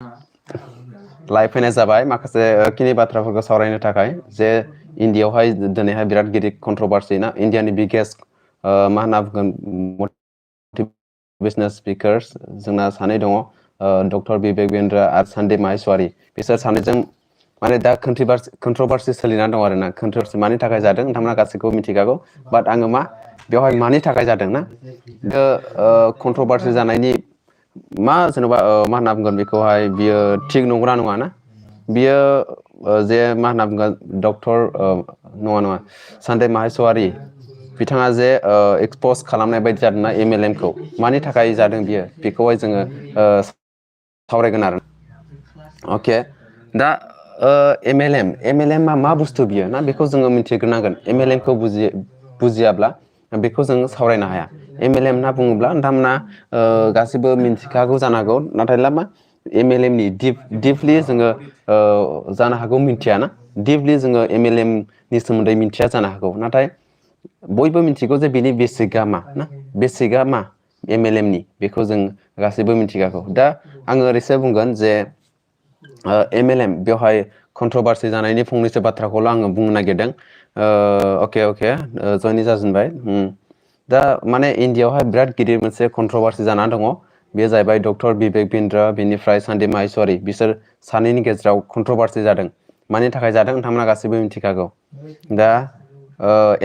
live फैनाय जाबाय माखासे खिनि बाथ्राफोरखौ सावरायनो थाखाय जे इन्डियायावहाय दिनैहाय बिराद गिदिर कन्ट्रोभार्सि ना इन्डियानि बिगेस्ट मा होनना बुंगोन बिजनेस स्पिकार्स जोंना सानै दङ डक्टर विवेक बिन्द्र आरो सन्दीप माहेश्वरी बिसोर सानैजों माने दा कन्ट्रोभार्सि सोलिनानै दं आरोना कन्ट्रोभार्सि मानि थाखाय जादों नोंथांमोना गासैखौबो मिथिखागौ बाट आङो मा बेवहाय मानि थाखाय जादों ना बे कन्ट्रोभार्सि जानायनि मा जेनेबा मा होनना बुंगोन बेखौहाय बियो थिग नंगौना नङा ना बियो जे मा होनना बुंगोन डक्टर नङा सन्दीप माहेश्वरी बिथाङा जे एक्सपज खालामनाय बायदि जादोंना MLM खौ मानि थाखाय जादों बियो बेखौहाय जोङो सावरायगोन आरो अके दा MLM मा बुस्थु बियो ना बेखौ जोङो मिथिग्रोनांगोन MLM खौ बुजियाब्ला बेखौ जों सावरायनो हाया MLM होनना बुङोब्ला नोंथांमोना गासिबो मिन्थिखागौ जानो हागौ नाथाय मा MLM नि दिपलि जोङो जानो हागौ मिथियाना दिपलि जोङो MLM नि सोमोन्दै मिथिया जानो हागौ नाथाय बयबो मिथिगौ जे बिनि बेसिकआ मा ना बेसिकआ मा MLM नि बेखौ जों गासैबो मिथिखागौ दा आङो ओरैसो बुंगोन जे MLM बेवहाय कन्ट्रोभार्सि जानायनि फंनैसो बाथ्राखौल' आङो बुंनो नागिरदों अके जयनि जाजेनबाय दा माने इन्डियायावहाय बिराद गिदिर मोनसे कन्ट्रोभार्सि जानानै दङ बेयो जाहैबाय डक्टर विवेक बिन्द्र बेनिफ्राय सन्दीप माहेश्वरी बिसोर सानैनि गेजेराव कन्ट्रोभार्सि जादों मानि थाखाय जादों नोंथांमोना गासैबो मिथिखागौ दा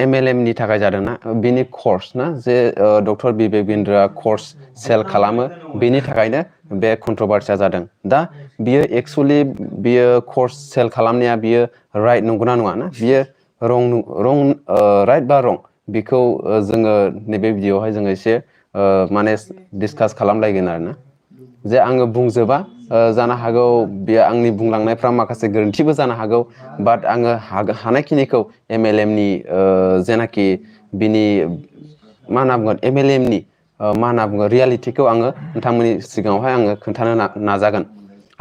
MLM नि थाखाय जादोंना बिनि कर्स ना जे डक्टर विवेक बिन्द्रआ कर्स सेल खालामो बेनि थाखायनो बे कन्ट्रोभार्सिया जादों दा बियो एक्सुवेलि बियो कर्स सेल खालामनाया बियो राइट नंगौना नङा ना बियो रं राइट बा रं बेखौ जोङो नैबे भिडिअआवहाय जोङो एसे माने डिसकास खालामलायगोन आरोना जे आङो बुंजोबा जानो हागौ बेयो आंनि बुंलांनायफ्रा माखासे गोरोन्थिबो जानो हागौ बाट आङो हानायखिनिखौ MLM नि जेनाखि बिनि मा होनना बुंगोन MLM नि मा होनना बुङो रियेलिटिखौ आङो नोंथांमोननि सिगाङावहाय आङो खोन्थानो नाजागोन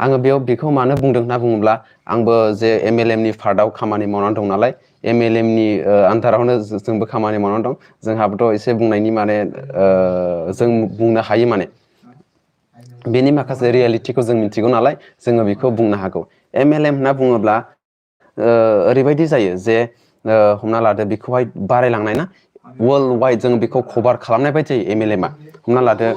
आङो बेखौ मानो बुंदों होनना बुङोब्ला आंबो जे MLM नि पार्टआव खामानि मावनानै दं नालाय MLM नि आन्दारावनो जोंबो खामानि मावनानै दं जोंहाबोथ' एसे बुंनायनि माने जों बुंनो हायो माने बेनि माखासे रियेलिटिखौ जों मिथिगौ नालाय जोङो बेखौ बुंनो हागौ MLM होनना बुङोब्ला ओरैबायदि जायो जे हमना लादो बेखौहाय बारायलांनाय ना वर्ल्ड वाइड जों बेखौ कभार खालामनाय बायदि जायो MLM हमना लादो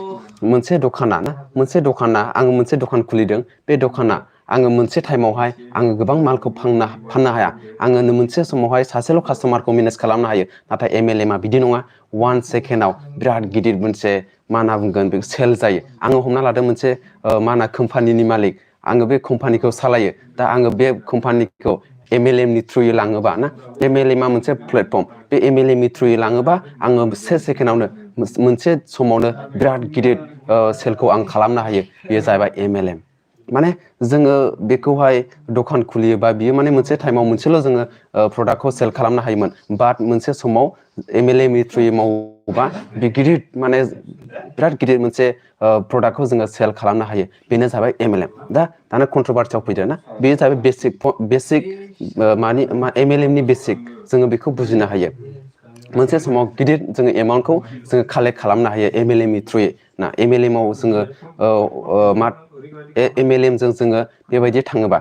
मोनसे दखाना आङो मोनसे दखान खुलिदों बे दखाना आङो मोनसे टाइमावहाय आङो गोबां मालखौ फाननो हाया आङो मोनसे समावहाय सासेल' कास्टमारखौ मेनेज खालामनो हायो नाथाय MLM बिदि नङा 1 सेकेन्डआव बिराद गिदिर मोनसे मा होनना बुंगोन बे सेल जायो आङो हमना लादों मोनसे मा होनो कम्पानिनि मालिक आङो बे कम्पानिखौ सालायो दा आङो बे कम्पानिखौ MLM नि थ्रुयै लाङोबा ना MLM मोनसे प्लेटफर्म बे MLM नि थ्रुयै लाङोबा आङो से सेकेन्डआवनो मोनसे समावनो बिराद गिदिर सेलखौ आं खालामनो हायो बेयो जाहैबाय MLM माने जोङो बेखौहाय दखान खुलियोबा बियो माने मोनसे टाइमाव मोनसेल' जोङो प्रडाक्टखौ सेल खालामनो हायोमोन बाट मोनसे समाव MLM नि थ्रुयै मावोबा बे गिदिर माने बिराद गिदिर मोनसे प्रडाक्टखौ जोङो सेल खालामनो हायो बेनो जाबाय MLM दाना कन्ट्रोभार्सियाव फैदो ना बेयो जाबाय बेसिक MLM नि बेसिक जोङो बेखौ बुजिनो हायो मोनसे समाव गिदिर जोङो एमाउन्टखौ जोङो कालेक्ट खालामनो हायो MLM नि थ्रुयै ना MLM आव जोङो MLM जों जोङो बेबायदि थाङोबा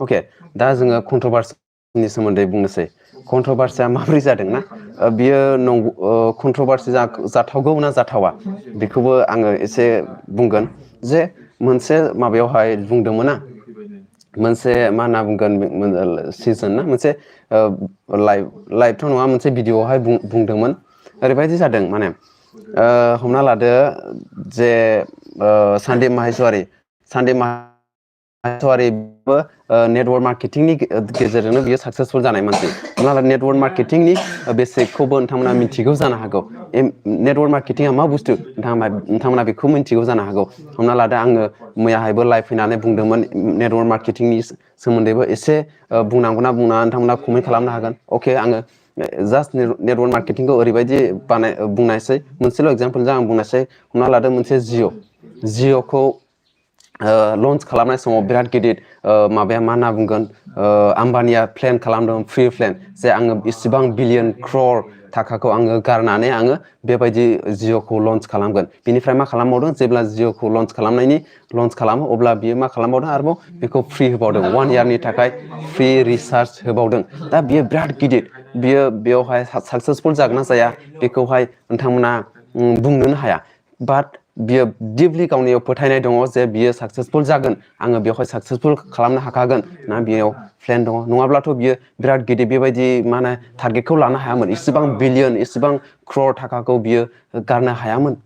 अके दा जोङो कन्ट्रोभार्सिनि सोमोन्दै बुंनोसै कन्ट्रोभार्सिया माबोरै जादोंना बियो कन्ट्रोभार्सि जाथावगौ ना जाथावा बेखौबो आङो एसे बुंगोन जे मोनसे माबायावहाय बुंदोंमोन ना मोनसे मा होनना बुंगोन सिजोन ना मोनसे लाइभथ' नङा मोनसे भिडिअ'आवहाय बुंदोंमोन ओरैबायदि जादों माने हमना लादो जे सन्दीप माहेश्वरी नेटवर्क मार्केटिंनि गेजेरजोंनो बियो साक्सेसफुल जानाय मानसि हमना ला नेटवर्क मार्केटिंनि बेसिकखौबो नोंथांमोना मिथिगौ जानो हागौ नेटवर्क मार्केटिंआ मा बुस्थु नोंथांमोना बेखौ मिथिगौ जानो हागौ हमना लादो आङो मैयाहायबो लाइभ फैनानै बुंदोंमोन नेटवर्क मार्केटिंनि सोमोन्दैबो एसे बुंनांगौना बुंनाङा नोंथांमोना कमेन्ट खालामनो हागोन अके आङो जास्ट नेटवर्क मार्केटिंखौ ओरैबायदि बुंनायसै मोनसेल' एगजामपोलजों आं बुंनायसै हमना लादो मोनसे जिअ'खौ लन्च खालामनाय समाव बिराद गिदिर माबाया मा होनना बुंगोन आम्बानिया प्लेन खालामदों फ्रि प्लेन जे आङो इसिबां बिलियन क्रर थाखाखौ आङो गारनानै आङो बेबायदि जिअ'खौ लन्च खालामगोन बिनिफ्राय मा खालामबावदों जेब्ला जिअ'खौ लन्च खालामो अब्ला बियो मा खालामबावदों आरोबाव बेखौ फ्रि होबावदों 1 इयारनि थाखाय फ्रि रिसार्च होबावदों दा बियो बिराद गिदिर बियो बेयावहाय साक्सेसफुल जागोन ना जाया बेखौहाय नोंथांमोना बुंनोनो हाया बाट बियो दिपलि गावनियाव फोथायनाय दङ जे बियो साक्सेसफुल जागोन आङो बेवहाय साक्सेसफुल खालामनो हाखागोन ना बेयाव प्लेन दङ नङाब्लाथ' बियो बिराद गिदिर बेबायदि मा होनो टारगेटखौ लानो हायामोन इसेबां बिलियन इसेबां क्रर थाखाखौ बियो गारनो हायामोन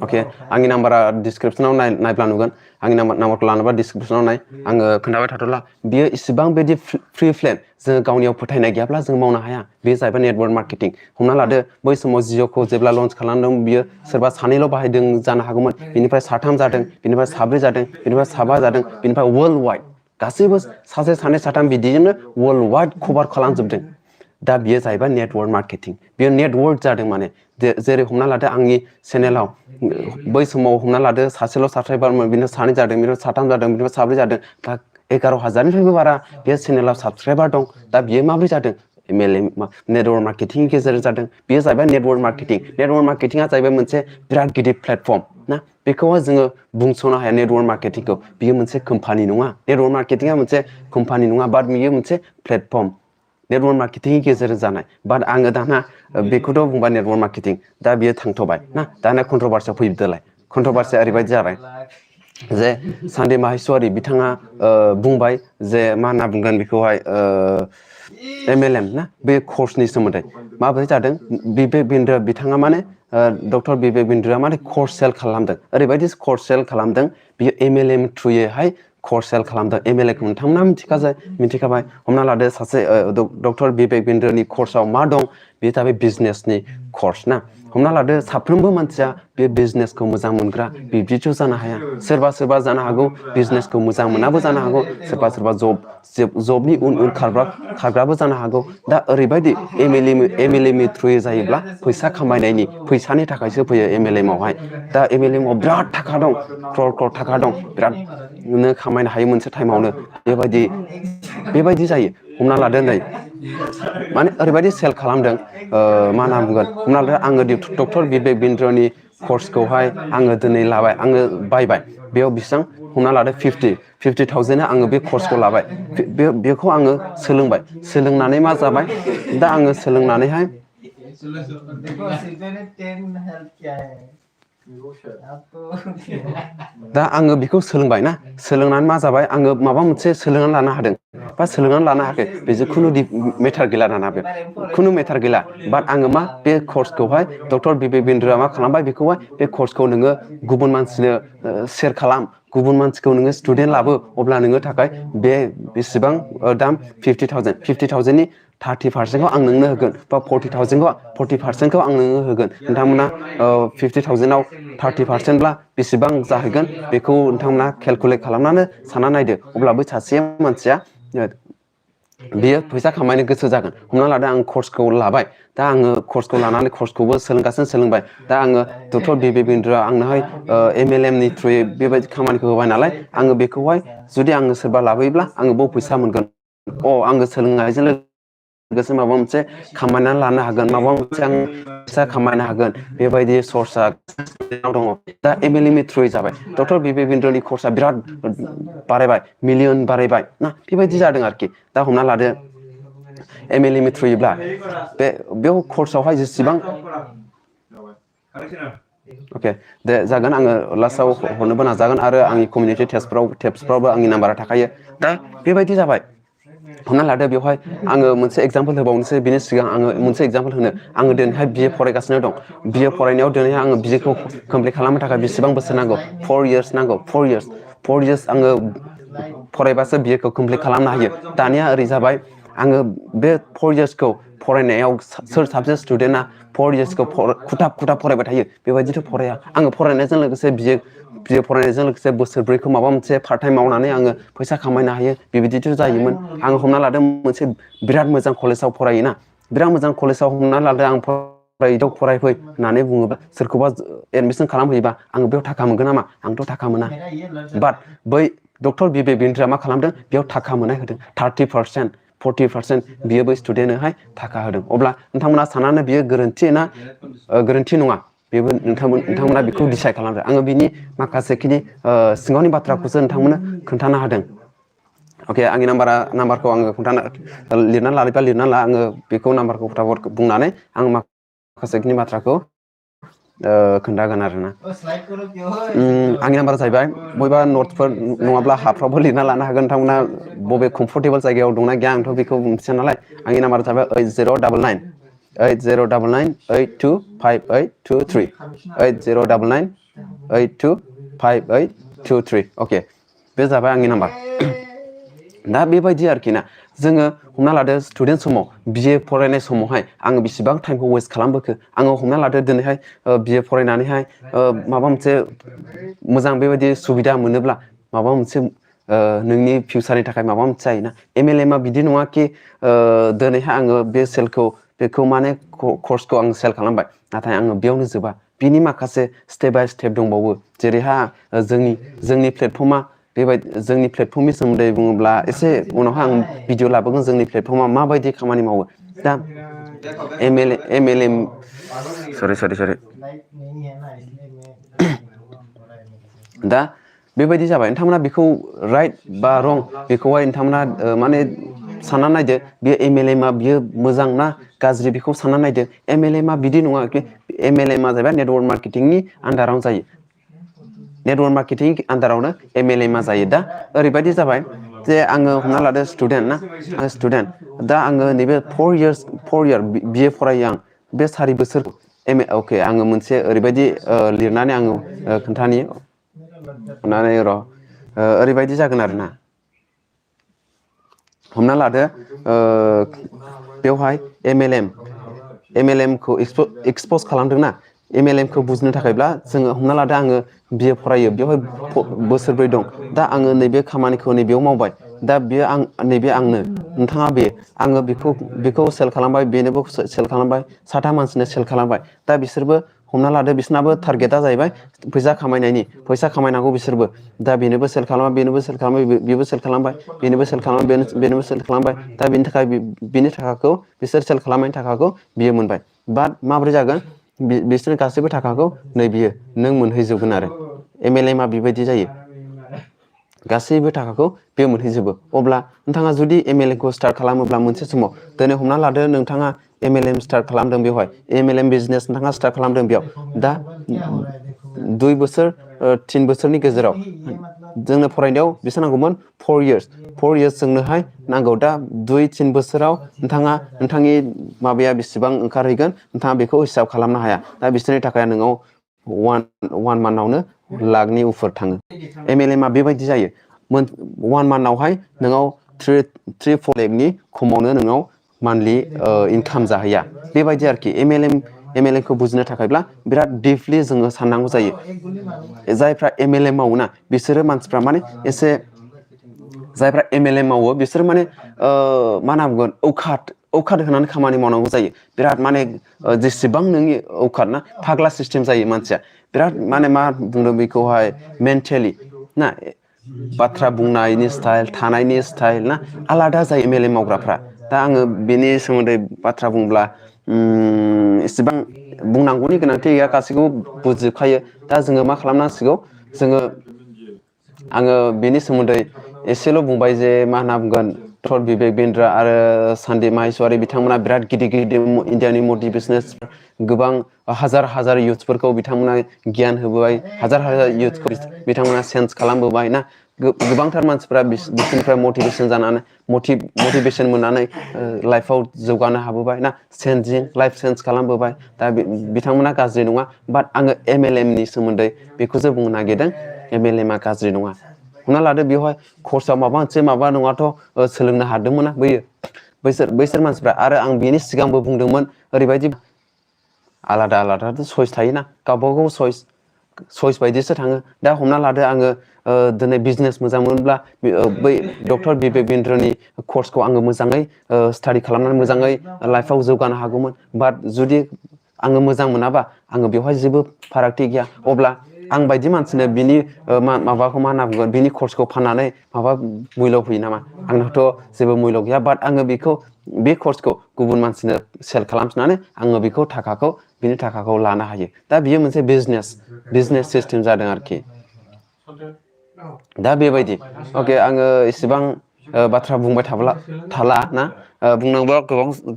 अके आंनि नाम्बारा डिसक्रिपसनाव नायब्ला नुगोन आंनि नाम्बारखौ लानोबा डिसक्रिपसनाव नाय आङो खोन्थाबाय थाथ'ला बियो इसिबां बिदि फ्रि प्लेन जोङो गावनियाव फोथायनाय गैयाब्ला जों मावनो हाया बे जाहैबाय नेटवर्क मार्केटिं हमना लादो बै समाव जिअ'खौ जेब्ला लन्च खालामदों बियो सोरबा सानैल' बाहायदों जानो हागौमोन बिनिफ्राय साथाम जादों बिनिफ्राय साब्रै जादों बिनिफ्राय साबा जादों बिनिफ्राय वर्ल्ड वाइड गासैबो सासे सानै साथाम बिदिजोंनो वर्ल्ड वाइड कभार खालामजोबदों दा बियो जाहैबाय नेटवर्क मार्केटिं बेयो नेटवर्क जादों माने जेरै हमना लादो आंनि चेनेलाव बै समाव हमना लादो सासेल' साबसक्राइबारमोन बिनिफ्राय सानै जादों बिनिफ्राय साथाम जादों बिनिफ्राय साब्रै जादों दा 11,000निफ्रायबो बारा बे चेनेलाव साबसक्राइबार दं दा बियो माबोरै जादों MLM नेटवर्क मार्केटिंनि गेजेरजों जादों बेयो जाहैबाय नेटवर्क मार्केटिंआ जाहैबाय मोनसे बिराद गिदिर प्लेटफर्म ना बेखौहाय जोङो बुंस'नो हाया नेटवर्क मार्केटिंखौ बियो मोनसे कम्पानि नङा नेटवर्क मार्केटिंआ मोनसे कम्पानि नङा बाट बियो मोनसे प्लेटफर्म नेटवर्क मार्केटिंनि गेजेरजों जानाय बाट आङो दाना बेखौथ' बुंबाय नेटवर्क मार्केटिं दा बियो थांथ'बाय ना दाना कन्ट्रभार्सियाव फैदोलाय कन्ट्रभार्सिया ओरैबायदि जाबाय जे सानदीप माहेश्वरी बिथाङा बुंबाय जे मा होनना बुंगोन बेखौहाय MLM ना बे कर्सनि सोमोन्दै माबोरै जादों बिबेक बिन्द्र बिथाङा माने डक्टर बिबेक बिन्द्रआ माने कर्स सेल खालामदों ओरैबायदि कर्स सेल खालामदों बियो MLM थ्रुयैहाय कर्स सेल खालामदों MLM खौ नोंथांमोना मिथिखाबाय हमना लादो सासे डक्टर बिबेक बिन्द्रनि कर्सआव मा दं बे जाबाय बिजनेसनि कर्स ना हमना लादो साफ्रोमबो मानसिया बे बिजनेसखौ मोजां मोनग्रा बिब्दिथ' जानो हाया सोरबा जानो हागौ बिजनेसखौ मोजां मोनाबो जानो हागौ सोरबा जबनि उन खारग्राबो जानो हागौ दा ओरैबायदि MLM थ्रुयै जायोब्ला फैसा खामायनायनि फैसानि थाखायसो फैयो MLM आवहाय दा MLM आव बिराद थाखा दं क्रर थाखा दं बिराद नो खामायनो हायो मोनसे टाइमावनो बेबायदि जायो हमना लादो नै माने ओरैबायदि सेल खालामदों मा होनना बुंगोन हमना लादो आङो डक्टर बिबेक बिन्द्रनि कर्सखौहाय आङो दिनै लाबाय आङो बायबाय बेयाव बेसेबां हमना लादो 50,000 आङो बे कर्सखौ लाबाय बेखौ आङो सोलोंनानै मा जाबाय दा आङो सोलोंनानैहाय दा आङो बेखौ सोलोंबाय ना सोलोंनानै मा जाबाय आङो माबा मोनसे सोलोंनानै लानो हादों बा सोलोंनानै लानो हायाखै बेजों खुनु मेटार गैला दाना बे खुनु मेटार गैला बाट आङो मा बे कर्सखौहाय डक्टर बिबेक बिन्द्रआ मा खालामबाय बेखौहाय बे कर्सखौ नोङो गुबुन मानसिनो सेयार खालाम गुबुन मानसिखौ नोङो स्टुडेन्ट लाबो अब्ला नोङो थाखाय बे बेसेबां दाम 50,000नि 30%खौ आं नोंनो होगोन बा 40,000खौ आं नोंनो होगोन नोंथांमोना 50,000आव 30%ब्ला बेसेबां जाहैगोन बेखौ नोंथांमोना केलकुलेट खालामनानै सानना नायदो अब्ला बै सासे मानसिया बियो फैसा खामायनो गोसो जागोन हमना लादो आं कर्सखौ लाबाय दा आङो कर्सखौ लानानै कर्सखौबो सोलोंबाय दा आङो डक्टर बिबेक बिन्द्रआ आंनोहाय MLM नि थ्रुयै बेबायदि खामानिखौ होबाय नालाय आङो बेखौहाय जुदि आङो सोरबा लाबोयोब्ला आङो बाव फैसा मोनगोन आङो सोलोंनायजों लोगोसे माबा मोनसे खामायनानै लानो हागोन माबा मोनसे आं फैसा खामायनो हागोन बेबायदि सर्सआ दङ दा MLM थ्रुयै जाबाय डक्टर बिबेक बिन्द्रनि कर्सआ बिराद बारायबाय मिलियन बारायबाय ना बेबायदि जादों आरोखि दा हमना लादो MLM थ्रुयैब्ला बेयाव कर्सआवहाय जेसेबां अके दे जागोन आङो लास्टआव हरनोबो नाजागोन आरो आंनि कमिउनिटि टेप्सफ्रावबो आंनि नाम्बारा थाखायो दा बेबायदि जाबाय हमना लादो बेवहाय आङो मोनसे एगजामपोल होबावनोसै बिनि सिगां आङो मोनसे एगजामपोल आङो दिनैहाय BA फरायगासिनो दं BA फरायनायाव दिनैहाय आङो BAखौ कमप्लिट खालामनो थाखाय बेसेबां बोसोर नांगौ 4 इयार्स नांगौ 4 इयार्स आङो फरायबासो BAखौ कमप्लिट खालामनो हायो दानिया ओरै जाबाय आङो बे 4 इयार्सखौ फरायनायाव सोर साबसे स्टुडेन्टआ 4 इयार्सखौ खुथाब फरायबाय थायो बेबायदिथ' फराया आङो फरायनायजों लोगोसे BA फरायनायजों लोगोसे बोसोरब्रैखौ माबा मोनसे पार्ट टाइम मावनानै आङो फैसा खामायनो हायो बेबायदिथ' जायोमोन आङो हमना लादों मोनसे बिराद मोजां कलेजाव फरायोना बिराद मोजां कलेजाव हमना लादों आं फरायफै होननानै बुङोब्ला सोरखौबा एडमिसन खालामहैयोबा आङो बेयाव थाखा मोनगोन नामा आंथ' थाखा मोना बाट बै डक्टर बिबेक बिन्द्राया मा खालामदों बेयाव थाखा मोननाय होदों 30% 40% बियो बै स्टुडेन्टनोहाय थाखा होदों अब्ला नोंथांमोना साननानै बियो गोरोन्थि ना गोरोन्थि नङा बेबो नोंथांमोना बेखौ डिसाइड खालामदो आङो बिनि माखासेखिनि सिङावनि बाथ्राखौसो नोंथांमोननो खोन्थानो हादों अके आंनि नाम्बारखौ आङो खोन्थानो लिरनानै लानोबा लिरनानै ला आङो बेखौ नाम्बारखौ फटाफट बुंनानै आं माखासेखिनि बाथ्राखौ खोन्थागोन आरोना आंनि नाम्बारा जाहैबाय बबेबा नटसफोर नङाब्ला हाफ्रावबो लिरना लानो हागोन नोंथांमोना बबे कम्फर्टेबल जायगायाव दंना गैया आंथ' बेखौ मिथिया नालाय आंनि नाम्बारा जाहैबाय 8099825823 8099825823 अके बे जाबाय आंनि नाम्बार दा बेबायदि आरोखि ना जोङो हमना लादो स्टुडेन्ट समाव बिए फरायनाय समावहाय आङो बेसिबां टाइमखौ वेस्ट खालामबोखो आङो हमना लादो दिनैहाय बिए फरायनानैहाय माबा मोनसे मोजां बेबायदि सुबिदा मोनोब्ला माबा मोनसे नोंनि फिउचारनि थाखाय माबा मोनसे जायोना MLM आ बिदि नङा कि दिनैहाय आङो बे बेखौ माने कर्सखौ आं सेल खालामबाय नाथाय आङो बेयावनो जोबा बिनि माखासे स्टेप बाय स्टेप दंबावो जेरैहाय जोंनि प्लेटफर्मा बेबायदि जोंनि प्लेटफर्मनि सोमोन्दै बुङोब्ला एसे उनावहाय आं भिडिअ लाबोगोन जोंनि प्लेटफर्मा माबायदि खामानि मावो दा MLM सरि दा बेबायदि जाबाय नोंथांमोना बेखौ राइट बा रं बेखौहाय नोंथांमोना माने सानना नायदो बेयो MLM आ बियो मोजां ना गाज्रि बेखौ सानना नायदो MLM आ बिदि नङा MLM आ जाहैबाय नेटवर्क मार्केटिंनि आन्दारावनो जायो नेटवर्क मार्केटिंनि आन्दारावनो MLM आ जायो दा ओरैबायदि जाबाय जे आङो हमना लादो स्टुडेन्ट ना आङो स्टुडेन्ट दा आङो नैबे 4 इयार बिए फरायो आं बे 4 बोसोर अके आङो मोनसे ओरैबायदि लिरनानै आङो खोन्थानि अननानै र' ओरैबायदि जागोन आरोना हमना लादो बेवहाय MLM खौ एक्सप'ज खालामदोंना MLM खौ बुजिनो थाखायब्ला जोङो हमना लादो आङो बिए फरायो बेवहाय बोसोरब्रै दं दा आङो नैबे खामानिखौ नैबेयाव मावबाय दा बेयो नैबे आंनो नोंथाङा आङो बेखौ सेल खालामबाय बेनोबो सेल खालामबाय 7 मानसिनो सेल खालामबाय दा बिसोरबो हमना लादो बिसोरनाबो टारगेटआ जाहैबाय फैसा खामायनांगौ बिसोरबो दा बेनोबो सेल खालामबाय बेनोबो सेल खालामबाय बेबो सेल खालामबाय बेनोबो सेल खालामबाय बेनोबो सेल खालामबाय दा बेनि थाखाय बिनि थाखाखौ बिसोर सेल खालामनायनि थाखाखौ बियो मोनबाय बाट माबोरै जागोन बिसोर गासैबो थाखाखौ नै बियो नों मोनहैजोबगोन आरो MLM आ बेबायदि जायो गासैबो थाखाखौ बे मोनहैजोबो अब्ला नोंथाङा जुदि MLM खौ स्टार्ट खालामोब्ला मोनसे समाव दिनै हमना लादो नोंथाङा MLM स्टार्ट खालामदों बेवहाय MLM बिजनेस नोंथाङा स्टार्ट खालामदों बेयाव दा 2 बोसोर 3 बोसोरनि गेजेराव जोंनो फरायनायाव बेसेबां नांगौमोन 4 इयार्स जोंनोहाय नांगौ दा 2-3 बोसोराव नोंथांनि माबाया बेसेबां ओंखारहैगोन नोंथाङा बेखौ हिसाब खालामनो हाया दा बिसोरनि थाखाय नोंनाव 1 मान्थआवनो लाखनि उफोर थाङो MLM आ बेबायदि जायो 1 मान्थआवहाय नोंनाव 3-4 लाखनि खमावनो नोंनाव मान्थलि इनकाम जाहैया बेबायदि आरोखि MLM खौ बुजिनो थाखायब्ला बिराद दिपलि जोङो साननांगौ जायो जायफ्रा MLM मावोना बिसोरो मानसिफ्रा माने एसे जायफ्रा MLM मावो बिसोर माने मा होनना बुंगोन औखाद होनानै खामानि मावनांगौ जायो बिराद माने जेसेबां नोंनि औखाद ना फाग्ला सिस्टेम जायो मानसिया बिराद माने मा बुंदों बेखौहाय मेन्टेलि ना बाथ्रा बुंनायनि स्टाइल थानायनि स्टाइल ना आलादा जायो MLM मावग्राफ्रा दा आङो बेनि सोमोन्दै बाथ्रा बुंब्ला एसेबां बुंनांगौनि गोनांथि गैया गासैखौबो बुजिजोबखायो दा जोङो मा खालामनांसिगौ आङो बेनि सोमोन्दै एसेल' बुंबाय जे मा होनना बुंगोन डक्टर बिबेक बिन्द्रा आरो सानदीप माहेश्वरी बिथांमोना बिराद गिदिर इन्डियानि मटिभेशनेल गोबां हाजार इयुथ्सफोरखौ बिथांमोना गियान होबोबाय हाजार इयुथ्सखौ बिथांमोना चेन्ज खालामबोबाय ना गोबांथार मानसिफ्रा बिसोरनिफ्राय मटिभेशन मोननानै लाइफआव जौगानो हाबोबाय ना लाइफ चेन्ज खालामबोबाय दा बिथांमोना गाज्रि नङा बाट आङो MLM नि सोमोन्दै बेखौसो बुंनो नागिरदों MLM आ गाज्रि नङा हमना लादो बेवहाय कर्सआव माबा मोनसे माबा नङाथ' सोलोंनो हादोंमोन ना बैसोर मानसिफ्रा आरो आं बेनि सिगांबो बुंदोंमोन ओरैबायदि आलादा चयस थायोना गावबागाव चयस बायदिसो थाङो दा हमना लादो आङो दिनै बिजनेस मोजां मोनब्ला बै डक्टर बिबेक बिन्द्रनि कर्सखौ आङो मोजाङै स्टाडि खालामनानै मोजाङै लाइफआव जौगानो हागौमोन बाट जुदि आङो मोजां मोनाबा आङो बेवहाय जेबो फारागथि गैया अब्ला आं बायदि मानसिनो बिनि माबाखौ मा होनना बुंगोन बिनि कर्सखौ फाननानै माबा मुल्य फैयो नामा आंनावथ' जेबो मुल्य गैया बाट आङो बेखौ बे कर्सखौ गुबुन मानसिनो सेल खालामफिननानै आङो बेखौ बिनि थाखाखौ लानो हायो दा बियो मोनसे बिजनेस सिस्टेम जादों आरोखि दा बेबायदि अके आङो इसेबां बाथ्रा बुंबाय थाला ना बुंनांगौआ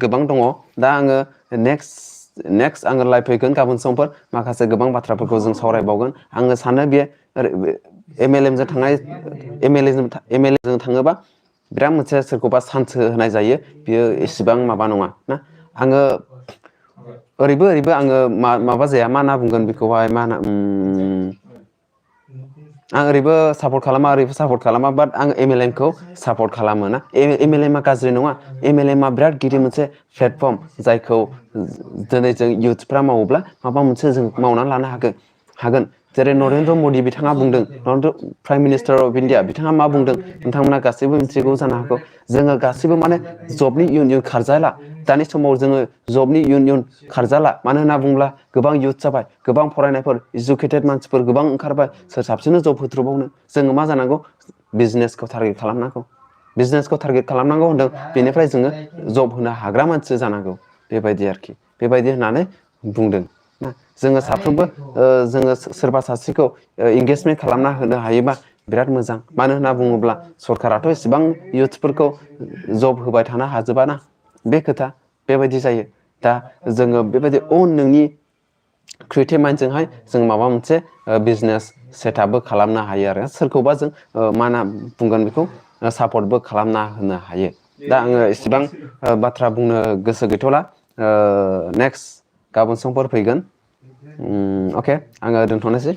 गोबां दङ दा आङो नेक्स्ट आङो लाइभ फैगोन गाबोन समफोर माखासे गोबां बाथ्राफोरखौ जों सावरायबावगोन आङो सानो बे MLM जों थाङोबा बिराद मोनसे सोरखौबा चान्स होनाय जायो बियो एसेबां माबा नङा ना आङो ओरैबो आङो माबा जाया मा होनना बुंगोन बेखौहाय मा होना आं ओरैबो सापर्ट खालामा ओरैबो सापर्ट खालामा बाट आं MLM खौ सापर्ट खालामो ना MLM आ गाज्रि नङा MLM आ बिराद गिदिर मोनसे प्लेटफर्म जायखौ दिनै जों इउथ्सफ्रा मावोब्ला माबा मोनसे जों मावनानै लानो हागोन जेरै नरेन्द्र मदि बिथाङा बुंदों प्राइम मिनिस्टार अफ इण्डिया बिथाङा मा बुंदों नोंथांमोना गासैबो मिथिगौ जानो हागौ जोङो गासैबो माने जबनि इयुन खारजाला दानि समाव जोङो जबनि इयुन खारजाला मानो होनना बुङोब्ला गोबां इउथ जाबाय गोबां फरायनायफोर इडुकेटेड मानसिफोर गोबां ओंखारबाय सोर साबसिननो जब होथ्र'बावनो जोङो मा जानांगौ बिजनेसखौ टारगेट खालामनांगौ होनदों बेनिफ्राय जोङो जब होनो हाग्रा मानसि जानांगौ बेबायदि आरोखि बेबायदि होननानै बुंदों जोङो साफ्रोमबो जोङो सोरबा सासेखौ इंगेजमेन्ट खालामना होनो हायोबा बिराद मोजां मानो होनना बुङोब्ला सरकाराथ' इसेबां इउथ्सफोरखौ जब होबाय थानो हाजोबा ना बे खोथा बेबायदि जायो दा जोङो बेबायदि नोंनि क्रिएटिभ माइन्डजोंहाय जों माबा मोनसे बिजनेस सेटआपबो खालामनो हायो आरो सोरखौबा जों मा होनना बुंगोन बेखौ सापर्टबो खालामना होनो हायो दा आङो इसेबां बाथ्रा बुंनो गोसो गैथ'ला नेक्स्ट गाबोन समफोर फैगोन अके आङो दोनथ'नोसै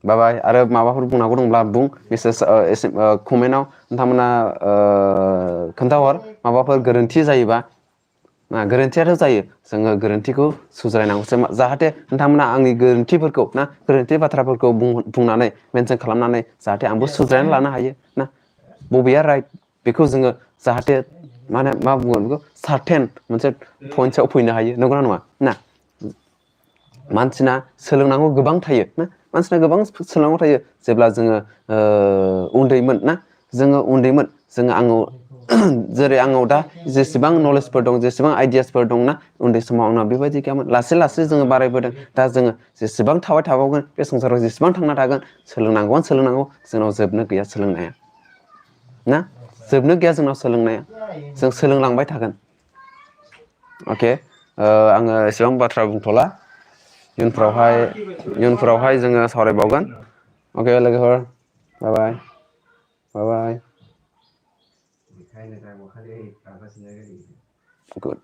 बाय बाय आरो माबाफोर बुंनांगौ दंब्ला बुं मेसेज कमेन्टआव नोंथांमोना खोन्थाहर माबाफोर गोरोन्थि जायोबा गोरोन्थियाथ' जायो जोङो गोरोन्थिखौ सुज्रायनांगौसो जाहाथे नोंथांमोना आंनि गोरोन्थिफोरखौ ना गोरोन्थि बाथ्राफोरखौ बुंनानै मेनसन खालामनानै जाहाथे आंबो सुज्रायनानै लानो हायो ना बबेया राइट बेखौ जोङो जाहाथे मा बुंगोन बेखौ सार्टेन मोनसे पइन्टसआव फैनो हायो नंगौना नङा ना मानसिना सोलोंनांगौ गोबां थायो ना मानसिना गोबां सोलोंनांगौ थायो जेब्ला जोङो उन्दैमोन ना जोङो आङो जेरै आंनाव दा जेसेबां नलेजफोर दं जेसेबां आइडियासफोर दंना उन्दै समाव आंनाव बेबायदि गैयामोन लासै लासै जोङो बारायबोदों दा जोङो जेसेबां थाबाय थाबावगोन बे संसाराव जेसेबां थांना थागोन सोलोंनांगौ जोंनाव जोबनो गैया सोलोंनाया ना जोबनो गैया जोंनाव सोलोंनाया जों सोलोंलांबाय थागोन अके आङो एसेबां बाथ्रा बुंथ'ला इयुनफोरावहाय जोङो सावरायबावगोन अके लोगोफोर बाय बाय गुड